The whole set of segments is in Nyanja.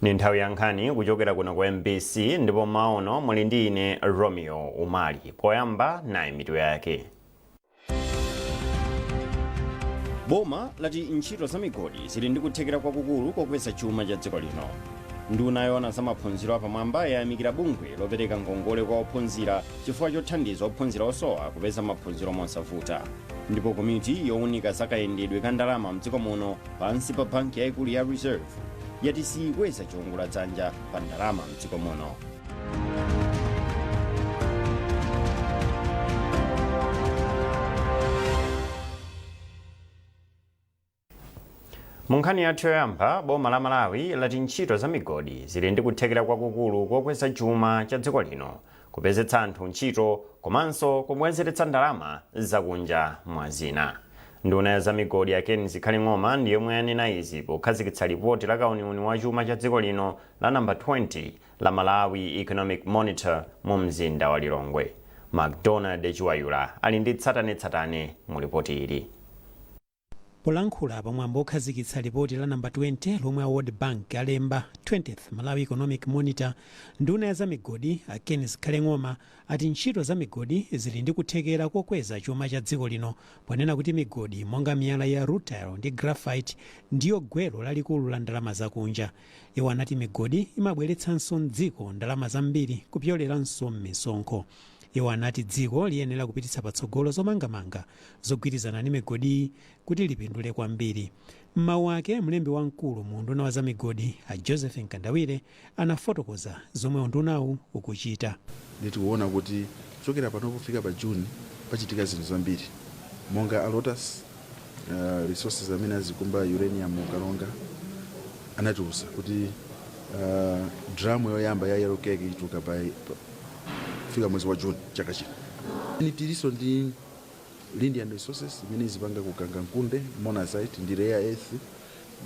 Ni nthawi ya nkhani kuchokera kuno ku MBC, ndipo maono muli ndi ine Romeo Umali. Poyamba, nayi mitu yake. Boma lati ntchito za migodi zili ndi kuthekera kwakukulu kokweza chuma cha dziko lino. Nduna yoona za maphunziro apamwamba yayamikira bungwe lopereka ngongole kwa ophunzira chifukwa chothandiza ophunzira osowa kupeza maphunziro mosavuta. Ndipo komiti yowunika za kayendedwe ka ndalama mdziko muno pansi pa banki yayikulu ya Reserve yati siyikweza chiwongoladzanja pa ndalama mdziko muno. Mu nkhani yathu yoyamba, boma la Malawi lati ntchito za migodi zili ndi kuthekera kwakukulu kokweza chuma cha dziko lino, kupezetsa anthu ntchito komanso kubwezeretsa ndalama zakunja, mwa zina. Nduna ya za migodi a Ken Zikhale Ng'oma ndi yomwe yanena izi pokhazikitsa lipoti la kauniuni wa chuma cha dziko lino la namba 20 la Malawi Economic Monitor mu mzinda wa Lilongwe. MacDonald Chiwayula ali ndi tsatanetsatane mu lipoti ili. Polankhula pamwambo okhazikitsa lipoti la namba 20 lomwe a World Bank alemba, 20th Malawi Economic Monitor, nduna ya zamigodi a Ken Zikhale Ng'oma ati ntchito za migodi zili ndi kuthekera kokweza chuma cha dziko lino, ponena kuti migodi monga miyala ya rutile ndi graphite ndiyo gwero lalikulu la ndalama zakunja. Iwo anati migodi imabweretsanso mdziko ndalama zambiri kupyoleranso m'misonkho. Iwo anati dziko liyenera kupititsa patsogolo zomangamanga zogwirizana ndi migodiyi kuti lipindule kwambiri. M'mawu ake, mlembi wamkulu mu unduna wa zamigodi a Joseph Mkandawire anafotokoza zomwe undunawu ukuchita. Ndikuona kuti kuchokera pano kufika pa June pachitika zinthu zambiri, monga a Lotus Resources amene azikumba uranium mu Karonga anatiuza kuti drum yoyamba ya yellow cake ituluka by kufika mwezi wa June chaka chino. Tilinso ndi Lindian Resources imene izipanga ku Kangankunde monazite ndi rare earth.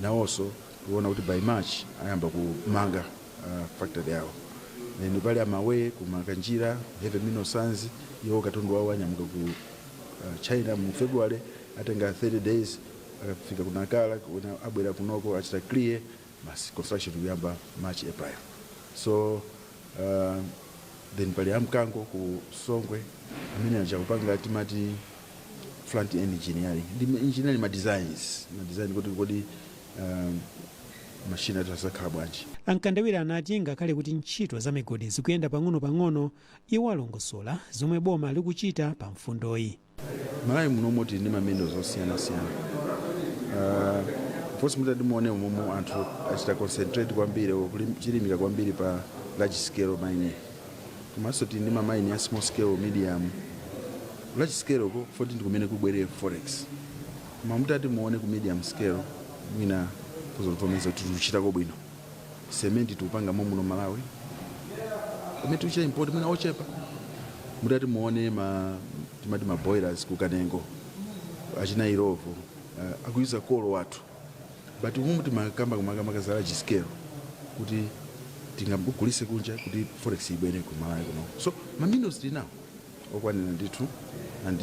Nawonso tikuona kuti by March ayamba kumanga factory yawo. Then pali a Mawei ku Makanjira, heavy mineral sands. Iwo katundu wawo anyamuka ku China mu February, atenga 30 days, akafika ku Nacala kuna, abwera kunoko, achita clear basi, construction kuyamba March, April. So then pali amkango ku Songwe amene achakupanga timati front end engineering ndi engineering ma designs, ma design kuti kodi machine athu azakhala bwanji. A Mkandawire anati ngakhale kuti ntchito za migodi zikuyenda pang'ono-pang'ono, iwo alongosola zomwe boma likuchita pa mfundoyi. Malawi munomo tili ndi ma minerals osiyanasiyana. Fonse mutati muone momwe anthu achita concentrate kwambiri, chilimika kwambiri pa large scale mining, komanso tili ndi ma mine ya small scale, medium, large scale ko foti ndi kumene kubwere forex. Koma mutati muone ku medium scale, mwina kuzovomereza kuti tikuchitako bwino. Cement tikupanga momuno Malawi, pamene tikuchita import mwina ochepa. Mutati muone ma timati ma boilers ku Kanengo, achina Illovo, akuyuza coal wathu. But umumu timakamba kumakamaka za large scale kuti tingagulise kunja kuti forex ibwere ku Malawi kuno. So ma minerals tili nawo okwanira ndithu, and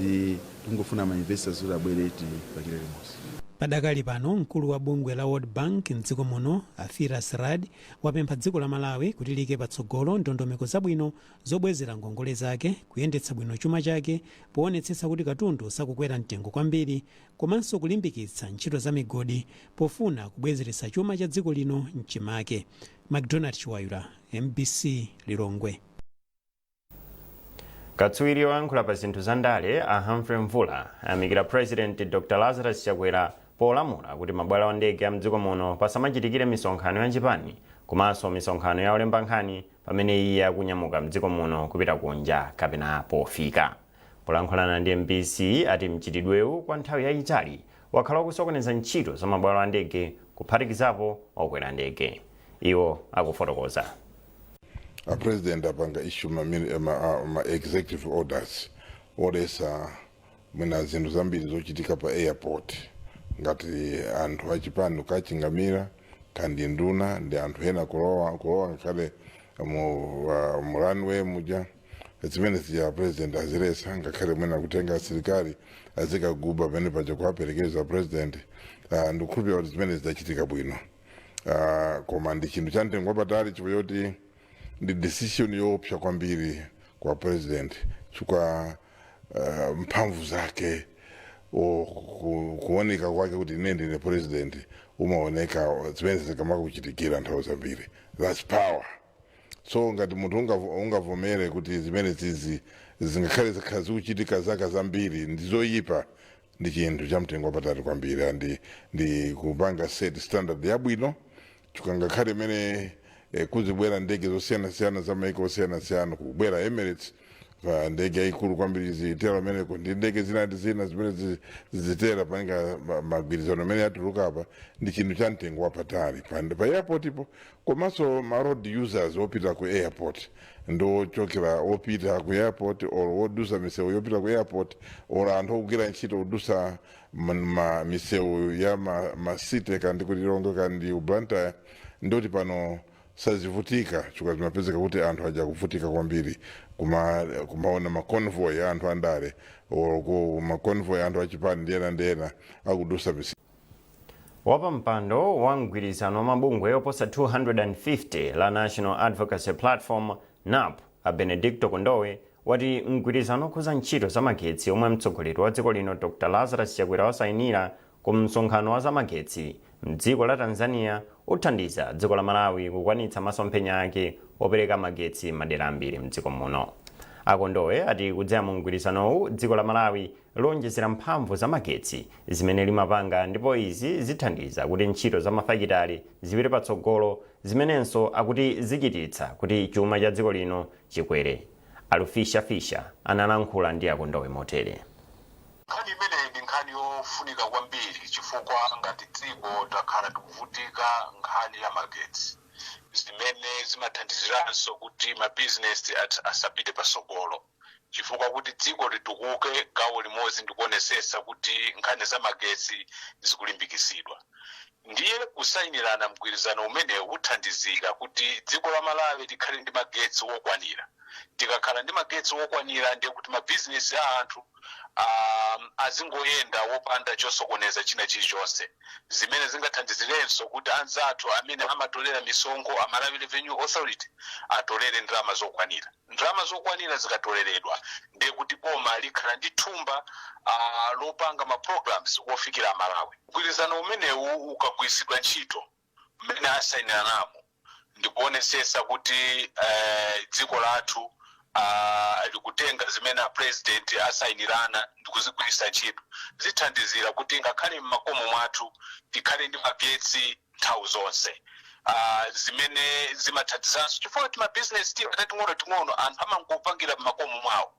tingofuna ma investors kuti abwere tipangire limodzi. Padakali pano, mkulu wa bungwe la World Bank mdziko muno a Firas Raad wapempha dziko la Malawi kuti liyike patsogolo ndondomeko zabwino zobwezera ngongole zake, kuyendetsa bwino chuma chake poonetsetsa kuti katundu sakukwera mtengo kwambiri, komanso kulimbikitsa ntchito za migodi pofuna kubwezeretsa chuma cha dziko lino mchimake. MacDonald Chiwayula, MBC, Lilongwe. Katswiri oyankhula pa zinthu za ndale a Humphrey Mvula ayamikira President Dr Lazarus Chakwera polamula kuti mabwalo a ndege a mdziko muno pasamachitikire misonkhano ya chipani komanso misonkhano ya olemba nkhani pamene iye akunyamuka mdziko muno kupita kunja kapena pofika. Polankhulana ndi MBC, ati mchitidwewu kwa nthawi yayitali wakhala ukusokoneza ntchito za mabwalo a ndege, kuphatikizapo okwera ndege. Iwo akufotokoza. A president apanga issue ma executive orders oletsa mwina zinthu zambiri zochitika pa airport, ngati anthu achipani kukachingamira kandi nduna ndi anthu ena kulowa ngakhale mu runway muja. Zimene zija president aziletsa, ngakhale mwina kutenga asilikali azikaguba pamene paja kuwaperekeza president. Ndikukhulupirira kuti zimene zidachitika bwino. Koma ndi chinthu cha mtengo wapatali chifukwa choti ndi decision yoopsa kwambiri kwa president, chifukwa mphamvu zake kuoneka kwake kuti ine ndine president umaoneka zimene zikamakuchitikira nthawi zambiri. That's power. So ngati munthu ungavomere kuti zimene zizi zingakhale zikhala zikuchitika zaka zambiri ndizoyipa, ndi chinthu cha mtengo wapatali kwambiri ndi kupanga set standard yabwino, chifukwa ngakhale imene kuzibwera ndege zosiyanasiyana za maiko osiyanasiyana, kubwera Emirates pa ndege yayikulu kwambiri zitera ameneko, ndi ndege zina ndi zina zimene zitera panga magwirizano amene atuluka apa, ndi chinthu cha mtengo wapatali pa airport ipo. Komanso ma road users opita ku airport, ndochokera opita ku airport or wodusa misewu yopita ku airport or anthu okugwira ntchito kudusa misewu ya ma city, kandi ku Lilongwe kandi ku Blantyre, ndoti pano sazivutika, chifukwa zimapezeka kuti anthu aja kuvutika kwambiri kumaona ma convoy ya anthu andale or ku ma convoy anthu achipani ndiyena ndiyena akudusa misewu. Wapampando wa mgwirizano wa mabungwe oposa 250 la National Advocacy Platform, NAP, a Benedicto Kondowe wati mgwirizano okhuza ntchito za magetsi omwe mtsogoleri wa dziko lino Dr Lazarus Chakwera wasayinira ku msonkhano wa zamagetsi mdziko la Tanzania uthandiza dziko la Malawi kukwanitsa masomphenya ake opereka magetsi madera ambiri mdziko muno. Akondowe ati kudzera mu mgwirizanowu dziko la Malawi lonjezera mphamvu za magetsi zimene limapanga, ndipo izi zithandiza kuti ntchito za mafakitale zipite patsogolo, zimenenso akuti zichititsa kuti chuma cha dziko lino chikwere. Alufisha Fisha analankhula ndi Akondowe motere. Nkhani imeneyi ndi nkhani yofunika kwambiri, chifukwa ngati dziko takhala tikuvutika nkhani ya magetsi, zimene zimathandiziranso kuti mabizinesi asapite pasogolo, chifukwa kuti dziko litukuke gawo limodzi ndikuonesesa kuti nkhani za magetsi zikulimbikisidwa. Ndiye kusayinirana mgwirizano umenewu uthandizira kuti dziko la Malawi likhale ndi magetsi wokwanira. Tikakhala ndi magetsi wokwanira, ndiye kuti mabizinesi a anthu azingoyenda wopanda chosokoneza china chilichonse, zimene zingathandizirenso kuti anzathu amene amatolera misonkho, a Malawi Revenue Authority, atolere ndalama zokwanira. Ndalama zokwanira zikatoleredwa, ndiye kuti boma likhala ndi thumba lopanga ma programs wofikira Amalawi. Mgwirizano umenewu ukagwiritsidwa ntchito mmene asayiniranamo, ndikuonesesa kuti dziko lathu likutenga zimene a president asayinirana ndikuzigwiritsa ntchito, zithandizira kuti ngakhale mmakomo mwathu tikhale ndi magetsi nthawi zonse, zimene zimathandizanso chifukwa ti mabizinesi tina tating'ono ting'ono anthu amangopangira mmakomo mwawo.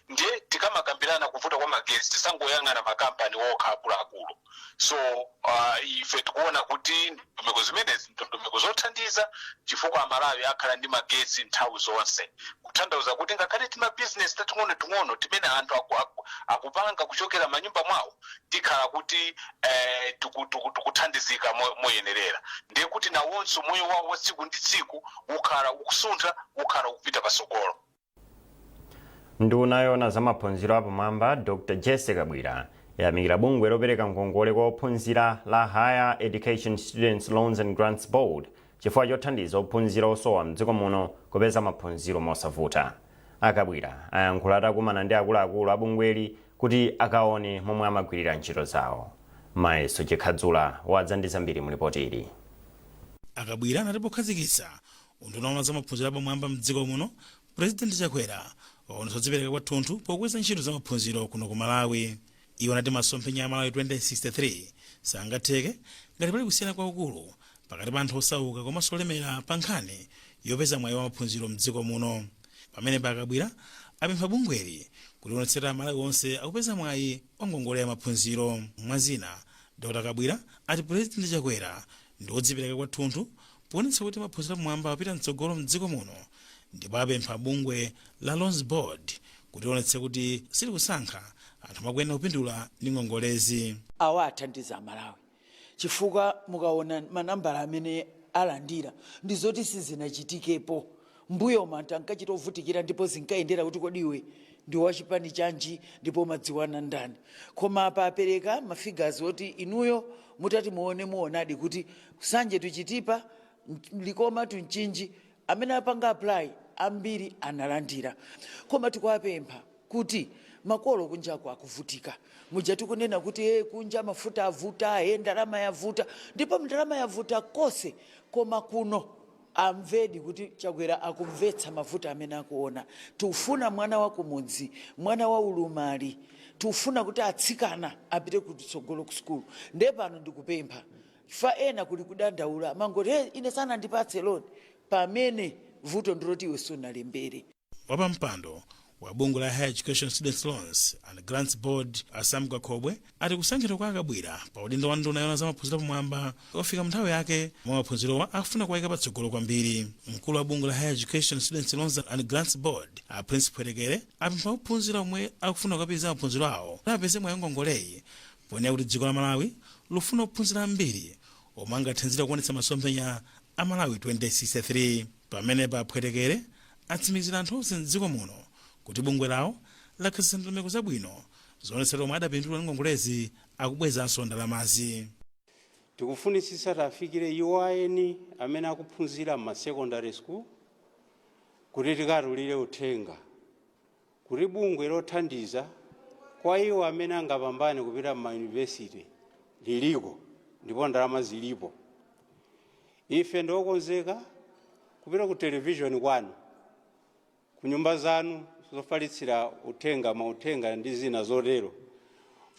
Ndiye tikamakambirana kuvuta kwa magetsi, tisangoyang'ana makampani okha akuluakulu. So ife tikuona kuti ndondomeko zimenezi ndondomeko zothandiza, chifukwa Amalawi akhala ndi magetsi nthawi zonse, kutanthauza kuti ngakhale timabizinesi tating'ono-ting'ono timene anthu akupanga kuchokera manyumba mwawo, tikhala kuti tikuthandizika moyenerera. Ndiye kuti nawonso moyo wawo wa tsiku ndi tsiku ukhala ukusuntha, ukhala ukupita pasogolo. Nduna yoona za maphunziro apamwamba Dr Jessie Kabwila yayamikira bungwe lopereka ngongole kwa ophunzira la Higher Education Students Loans and Grants Board chifukwa chothandiza ophunzira osowa mdziko muno kupeza maphunziro mosavuta. Akabwila ayankhula atakumana ndi akuluakulu a bungweli kuti akaone momwe amagwirira ntchito zawo. Mayeso Chikhadzula wadza ndi zambiri mu ripoti ili. Akabwila anati pokhazikitsa unduna wa zamaphunziro apamwamba mdziko muno, Purezidenti Chakwera waonetsa kudzipereka kwathunthu pokweza ntchito za maphunziro kuno ku Malawi. Iwo anati masomphenya a Malawi 2063 sangatheke ngati pali kusiyana kwakukulu pakati pa anthu osauka komanso olemera pa nkhani yopeza mwayi wa maphunziro mdziko muno. Pamene Akabwila apempha bungweli kuti lionetsera Amalawi onse akupeza mwayi wa ngongole ya maphunziro. Mwazina, Dr Kabwila ati Purezidenti Chakwera ndi wodzipereka kwathunthu poonetsa kuti maphunziro apamwamba apita mtsogolo mdziko muno, ndipo apempha bungwe la Loans Board kuti lionetse kuti silikusankha anthu amakuyenera kupindula ndi ngongolezi. Awa athandiza Amalawi, chifukwa mukaona manambala amene alandira ndi zoti sizinachitikepo mbuyo. Anthu ankachita ovutikira ndipo zinkayendera kuti kodi iwe Ndi wachipani chanji ndipo umadziwana ndani? Koma apa apereka mafigures oti inuyo mutati muone, muonadi kuti Nsanje to Chitipa, Likoma to Mchinji, amene apanga apply ambiri analandira. Koma tikuwapempha kuti makolo kunjako akuvutika. Muja tikunena kuti kunja mafuta avuta, ndalama yavuta, ndipo ndalama yavuta kose, koma kuno amvedi kuti Chakwera akumvetsa mavuto amene akuona. Tikufuna mwana wa kumudzi, mwana wa ulumali, tikufuna kuti atsikana apite kutsogolo ku sukulu. Ndiye pano ndikupempha fa ena kuli kudandaula mangoti, "Hey, ine sanandipatse loan," pamene vuto ndiloti iwe sunalembere. Wapampando wa bungwe la Higher Education Students Loans and Grants Board, a Sam Kakhobwe, ati kusankhidwa kwa Akabwira pa udindo wa nduna yoona za maphunziro pamwamba wafika nthawi yake mwa maphunzirowa akufuna kuwayika patsogolo kwambiri. Mkulu wa bungwe la Higher Education Students Loans and Grants Board, a Prince Phwetekere, apempha ophunzira omwe akufuna kukapitiriza maphunziro awo kuti apeze mwayi ngongoleyi, ponena kuti dziko la Malawi lufuna ophunzira ambiri omwe angathandizire kuonetsa masomphenya a Malawi 2063. Pamenepa Phwetekere atsimikizira anthu onse mdziko muno kuti bungwe lawo lakhazikitsa ndondomeko zabwino zoonetsa omwe adapindula ndi ngongolezi akubwezanso ndalamazi. Tikufunisisa tafikire iwo aeni amene akuphunzira ma secondary school kuti tikatulire uthenga kuti bungwe lothandiza kwa iwo amene angapambane kupita ma university liliko ndipo ndalama zilipo. Ife ndiokonzeka kupita ku television kwanu, ku nyumba zanu zofalitsira uthenga, mauthenga ndi zina zotero,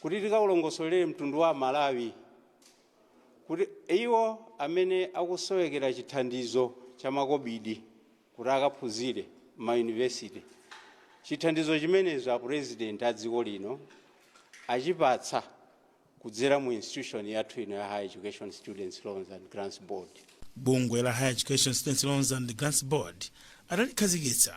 kuti tikawulongosolere mtundu wa Malawi kuti iwo amene akusowekera chithandizo cha makobidi kuti akaphunzire ma university, chithandizo chimenezo a President a dziko lino achipatsa kudzera mu institution yathu ino ya Higher Education Students Loans and Grants Board. Bungwe la Higher Education Students Loans and Grants Board adalikhazikitsa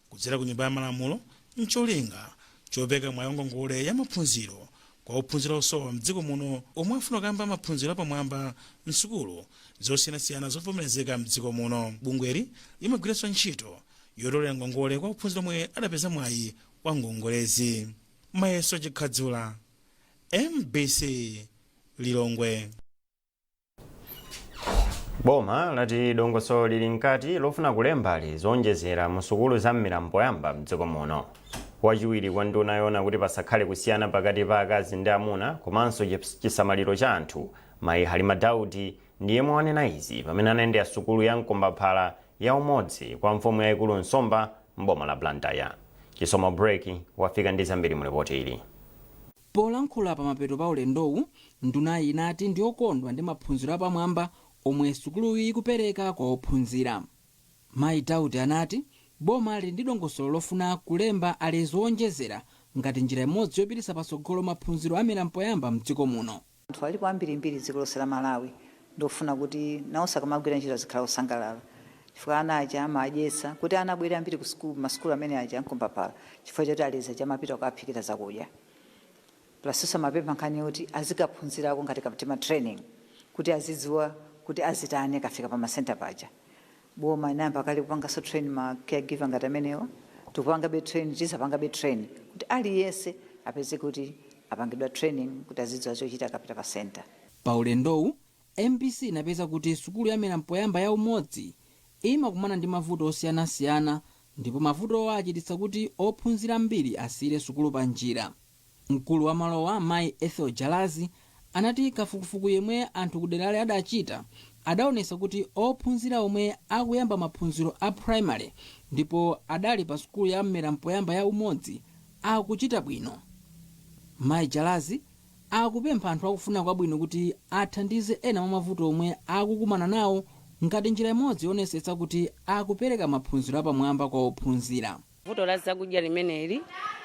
kudzera ku Nyumba ya Malamulo mcholinga chopereka mwayi ngongole ya maphunziro kwa ophunzira osowa mdziko muno omwe afuna kuyamba maphunziro apamwamba msukulu zosiyanasiyana zovomerezeka mdziko muno. Bungweli limagwiranso ntchito yotolera ngongole kwa ophunzira omwe adapeza mwayi wa ngongolezi. Mayeso Chikhadzula, MBC, Lilongwe. Boma lati dongosolo lili mkati lofuna kulemba zowonjezera mu sukulu za mmera mpoyamba mdziko muno. Wachiwiri kwa nduna yoona kuti pasakhale kusiyana pakati pa akazi ndi amuna komanso chisamaliro cha anthu, Mayi Halima Daudi, ndiye wanena izi pamene anayendera sukulu ya Mkombaphala ya Umodzi kwa mfumu yayikulu Nsomba mboma la Blantyre. Chisomo Breki wafika ndi zambiri mu ripoti ili. Polankhula pamapeto pa ulendowu, ndunayi inati ndiyokondwa ndi maphunziro apamwamba omwe sukuluyi ikupereka kwa ophunzira. Mayi Daudi anati boma lili ndi dongosolo lofuna kulemba alezi owonjezera ngati njira imodzi yopititsa patsogolo maphunziro a mmera mpoyamba mdziko muno. Anthu alipo ambirimbiri dziko lonse la Malawi, ndofuna kuti nawonso akamagwira ntchito azikhala osangalala, chifukwa ana aja amadyetsa. Kuti ana abwere ambiri ku sukulu, masukulu amene aja Amkombaphala, chifukwa choti alezi aja amapita kukaphikira zakudya. Plus amapempha nkhani yoti azikaphunzirako ngati kaptima training, kuti azidziwa kuti azitani akafika pa masenta paja. Boma inayamba kale kupanganso train ma caregiver ngati amenewa. Tikupangabe train, tizapangabe train kuti aliyense apeze kuti apangidwa training kuti azidziwa zochita akapita pa center. Pa ulendowu, MBC inapeza kuti sukulu ya mmera mpoyamba ya Umodzi imakumana ndi mavuto osiyanasiyana, ndipo mavutowa achititsa kuti ophunzira ambiri asiyire sukulu pa njira. Mkulu wa malowa, Mayi Ethel Jalazi, anati kafukufuku yemwe anthu kuderali adachita adaonetsa kuti ophunzira omwe akuyamba maphunziro a primary ndipo adali pa sukulu ya mmera mpoyamba ya Umodzi akuchita bwino. Mayi Jalazi akupempha anthu akufuna kwabwino kuti athandize ena mwa mavuto omwe akukumana nawo ngati njira imodzi yoonetsetsa kuti akupereka maphunziro apamwamba kwa ophunzira. Vuto la zakudya limeneli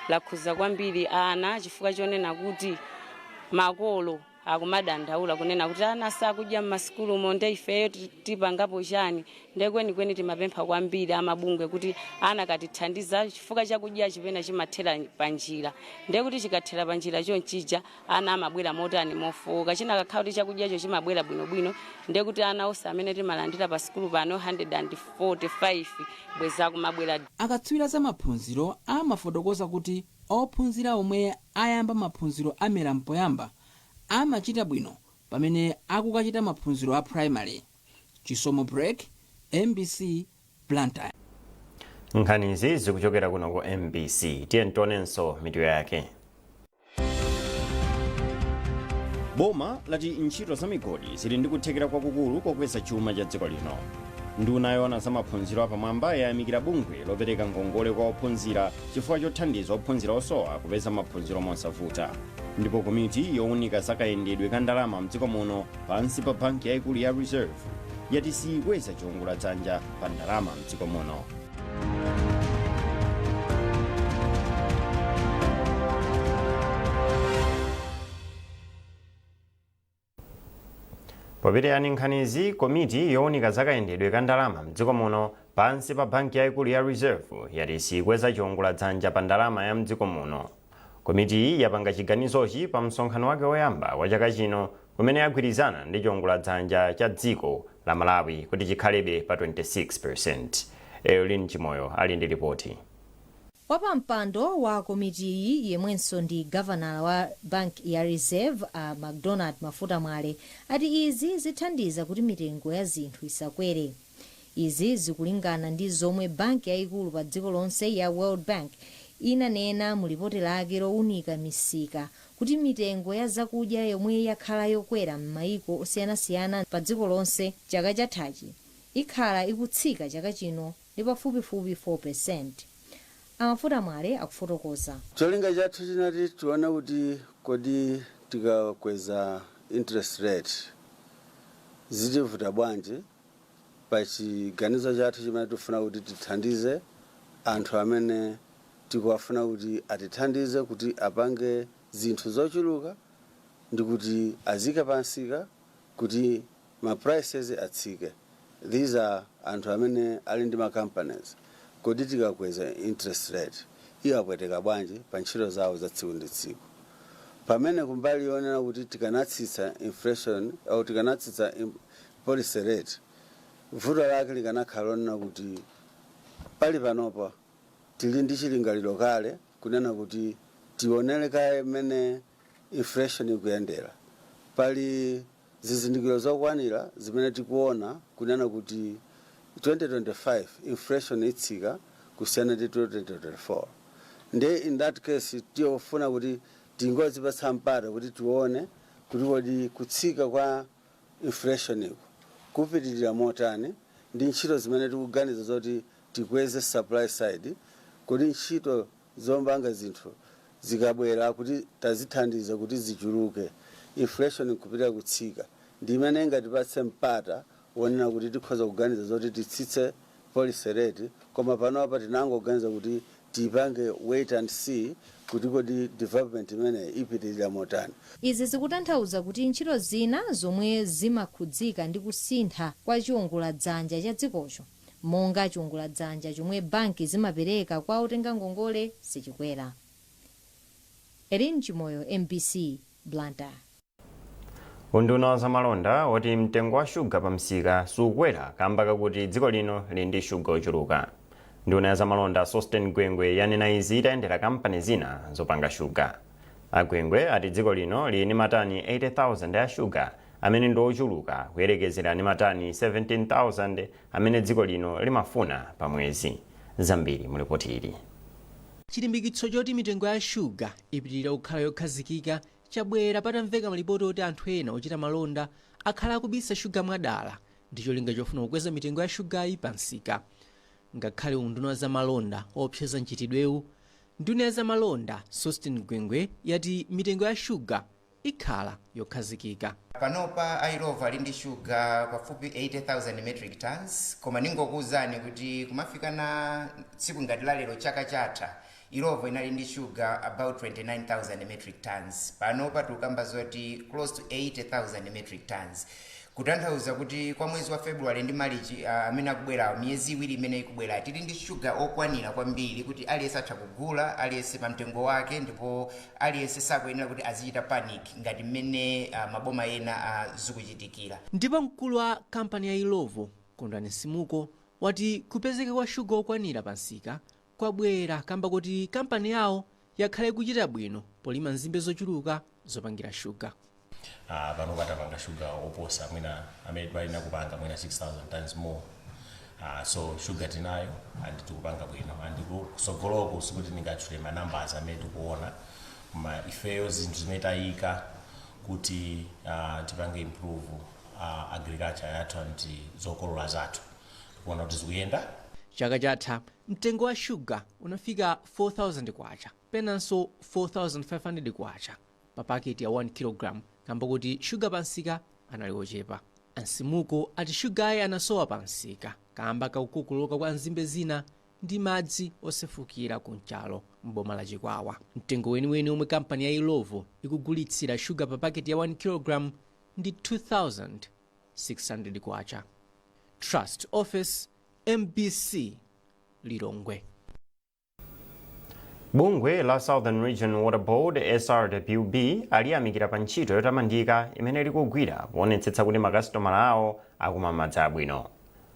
lakhuza kwambiri ana chifukwa chonena kuti makolo Akumadandaula kunena kuti ana sakudya m'masukulumo, nde ifeyo tipangapo chani? Nde kwenikweni timapempha kwambiri amabungwe kuti ana katithandiza, chifukwa chakudya chipena chimathera panjira. Nde kuti chikathera panjira chonchija, ana amabwera motani? Mofowoka. Chinakakhala kuti chakudyacho chimabwera bwinobwino, nde kuti ana onse amene timalandira pa sukulu pano 145 bweza kumabwera. Akatswiri za maphunziro amafotokoza kuti ophunzira omwe ayamba maphunziro amera mpoyamba amachita bwino pamene akukachita maphunziro a primary. Chisomo Break, MBC, Blantyre. Nkhanizi zikuchokera kuno ku MBC. Tiye tionenso mitu yake. Boma lati ntchito za migodi zili ndi kuthekera kwakukulu kokweza chuma cha dziko lino. Nduna yoona za maphunziro apamwamba yayamikira bungwe lopereka ngongole kwa ophunzira chifukwa chothandiza ophunzira osowa kupeza maphunziro mosavuta. Ndipo komiti yowunika za kayendedwe ka ndalama mdziko muno pansi pa banki yayikulu ya Reserve yati siyikweza chiwongoladzanja pa ndalama mdziko muno. Popitiriza nkhanizi, komiti yowunika za kayendedwe ka ndalama mdziko muno pansi pa banki yayikulu ya Reserve yati siyikweza chiwongoladzanja pa ndalama ya mdziko muno. Komitiyi yapanga chiganizochi pa msonkhano wake woyamba wa chaka chino, kumene yagwirizana ndi chiwongoladzanja cha dziko la Malawi kuti chikhalebe pa 26%. Eulin Chimoyo ali ndi ripoti. Wapampando wa komitiyi, yemwenso ndi gavanala wa banki ya Reserve, a MacDonald Mafuta Mwale, ati izi zithandiza kuti mitengo ya zinthu isakwere. Izi zikulingana ndi zomwe banki yayikulu pa dziko lonse ya World Bank inanena mu lipoti lake lowunika misika kuti mitengo ya zakudya yomwe yakhala yokwera m'mayiko osiyanasiyana pa dziko lonse chaka chathachi ikhala ikutsika chaka chino ndi pafupifupi 4%. A Mafuta Mwale akufotokoza. Cholinga chathu chinati tione kuti kodi tikakweza interest rate zitivuta bwanji pa chiganizo chathu chimene tifuna kuti tithandize anthu amene tikuwafuna kuti atithandize kuti apange zinthu zochuluka ndi kuti azike pamsika kuti ma prices atsike. These are anthu amene ali ndi ma companies. Kodi tikakweza interest rate iwapweteka bwanji pa ntchito zawo za tsiku ndi tsiku? Pamene kumbali yonena kuti tikanatsitsa inflation au tikanatsitsa policy rate, vuto lake likanakhala lonena kuti pali panopo tili ndi chilingaliro kale kunena kuti tionere kaye mmene inflation ikuyendera. Pali zizindikiro zokwanira zimene tikuona kunena kuti 2025 inflation itsika kusiyana ndi 2024. Nde in that case tiyofuna kuti tingozipatsa mpata kuti tione kuti kodi kutsika kwa inflation iku kupitirira motani ndi ntchito zimene tikuganiza zoti tikweze supply side. Kodi ntchito zopanga zinthu zikabwera kuti tazithandiza kuti zichuluke, inflation nkupita kutsika, ndi imene ingatipatse mpata wonena kuti tikhoza kuganiza zoti titsitse policy rate. Koma panopa tinangoganiza kuti tipange wait and see kuti kodi development imeneyi ipitirira motani. Izi zikutanthauza kuti ntchito zina zomwe zimakhudzika ndi kusintha kwa chiwongoladzanja cha dzikocho, monga chiwongoladzanja chomwe banki zimapereka kwa otenga ngongole, sichikwera. Erin Chimoyo, MBC, Blantyre. Unduna wa zamalonda wati mtengo wa shuga pa msika sukwera kamba kakuti dziko lino lili ndi shuga ochuluka. Nduna ya zamalonda Sosten Gwengwe yanena izi itayendera kampani zina zopanga shuga. Agwengwe ati dziko lino lili ndi matani 80,000 ya shuga amene ndi ochuluka kuyerekezera ndi matani 17,000 amene dziko lino limafuna pa mwezi. Zambiri mu ripoti ili. Chilimbikitso choti mitengo ya shuga ipitirira kukhala yokhazikika chabwera patamveka malipoti oti anthu ena ochita malonda akhala akubisa shuga mwadala ndi cholinga chofuna kukweza mitengo ya shugayi pa msika. Ngakhale unduna wa zamalonda waopseza mchitidwewu, nduna ya zamalonda Sosten Gwengwe yati mitengo ya shuga ikhala yokhazikika. Panopa a Illovo ali ndi shuga pafupi 80,000 metric tons, koma ningokuwuzani kuti kumafika na tsiku ngati la lero chaka chatha, Illovo inali ndi shuga about 29,000 metric tons. Panopa tikukamba zoti close to 80,000 metric tons, kutanthauza kuti kwa mwezi wa February ndi Marichi amene akubwerawo, miyezi 2 imene ikubwera, tili ndi shuga okwanira kwambiri kuti aliyense atha kugula, aliyense pa mtengo wake, ndipo aliyense sakuyenera kuti azichita panic ngati mmene maboma ena zikuchitikira. Ndipo mkulu wa kampani ya Illovo, Kondwani Simuko, wati kupezeka kwa shuga okwanira pa msika kwabwera kamba kuti kampani yawo yakhala ikuchita bwino polima nzimbe zochuluka zopangira shuga. Pano patapanga shuga oposa mwina amene timalina kupanga, mwina 6000 tons more. So shuga tinayo and tikupanga bwino, and kusogoloko sikuti ndingatchule ma numbers amene tikuona, koma ifeyo zinthu zimene tayika kuti tipange improve agriculture yathu and zokolola zathu, tikuona kuti zikuyenda. Chaka chatha mtengo wa shuga unafika 4000 kwacha, penanso 4500 kwacha pa paketi ya 1 kg, kamba kuti shuga pansika anali ochepa. Ansimuko ati shugayi anasowa pansika kamba kakukokoloka kwa nzimbe zina ndi madzi osefukira ku Nchalo m'boma la Chikwawa. Mtengo weniweni omwe kampani ya Illovo ikugulitsira shuga pa paketi ya 1 kg ndi 2600 kwacha. Trust Office, MBC, Lilongwe. Bungwe la Southern Region Water Board, SRWB, aliyamikira pa ntchito yotamandika imene likugwira poonetsetsa kuti makasitomala awo akumwa madzi abwino.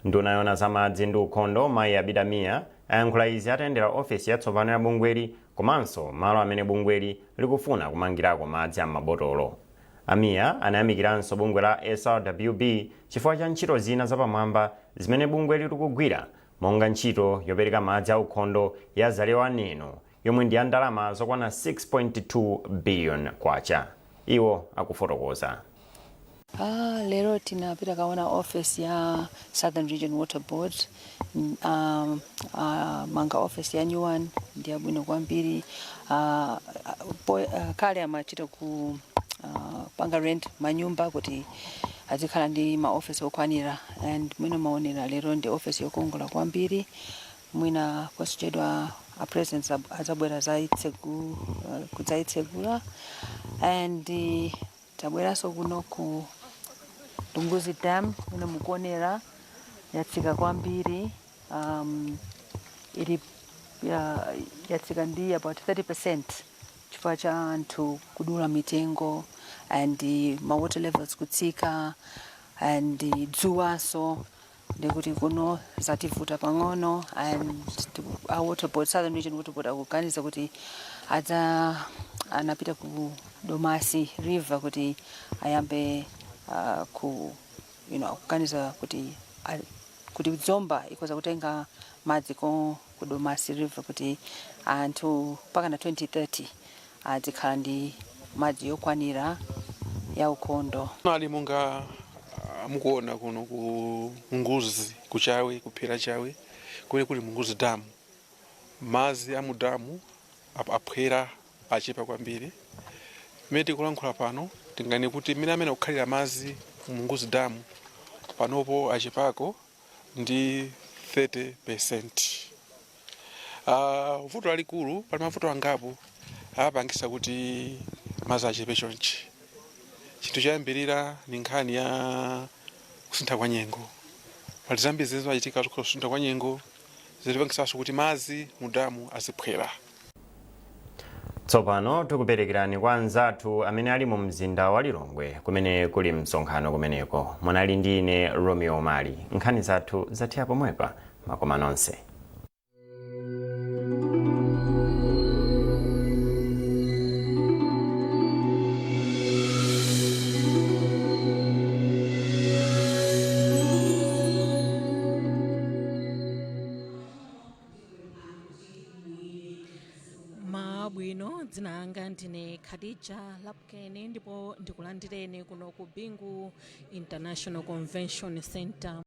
Nduna yona za madzi ndi ukhondo, Mayi Abida Mia, ayankhula izi atayendera ofesi yatsopano ya bungweli komanso malo amene bungweli likufuna kumangirako madzi am'mabotolo. A Mia anayamikiranso bungwe la SRWB chifukwa cha ntchito zina zapamwamba zimene bungweli likugwira, monga ntchito yopereka madzi aukhondo ya Zalewa Neno, yomwe ndi ya ndalama zokwana 6.2 billion kwacha. Iwo akufotokoza. Lero tinapita kaona office ya Southern Region Water Board. Manga office ya new one, ndi yabwino kwambiri. Kale amachita ku panga rent manyumba kuti azikhala ndi ma office okwanira, and mwina maonera lero ndi office yokongola kwambiri. Mwina posachedwa a president azabwera kudzaitsegula. And tabweranso kuno ku Lunguzi Dam. Mwina mukuonera yatsika kwambiri, ili yatsika ndi about 30% chifukwa cha anthu kudula mitengo and ma water levels kutsika and dzuwaso, ndikuti kuno zativuta pang'ono. And our water board, Southern Region Water Board, akuganiza kuti adza anapita ku Domasi River kuti ayambe ku akuganiza kuti Zomba ikoza kutenga madzi ku Domasi River kuti anthu mpaka na 2030 adzikhala ndi madzi yokwanira ya ukhondo. Ali monga mukuona kuno ku Munguzi, kuchawe kuphera Chawe kumene kuli Munguzi Dam, madzi a mudamu aphwera, achepa kwambiri. Mmene tikulankhula pano, tingani kuti mmene amene akukhalira madzi Munguzi Dam panopo achepako ndi 30%. Vuto lalikulu, pali mavuto angapo apangisa kuti madzi achepe chonchi. Chinthu choyambirira ni nkhani ya kusintha kwa nyengo. Pali zambiri zimene zimachitika zokhala kusintha kwa nyengo, zitipangisanso kuti madzi mu damu aziphwera. Tsopano tikuperekerani kwa anzathu amene ali mu mzinda wa Lilongwe kumene kuli msonkhano kumeneko. Munali ndi ine Romeo Mali. Nkhani zathu zathiya pomwepa. Makoma nonse. Mabwino, dzina langa ndine Khadija Lapkeni ndipo ndikulandireni kuno ku Bingu International Convention Center.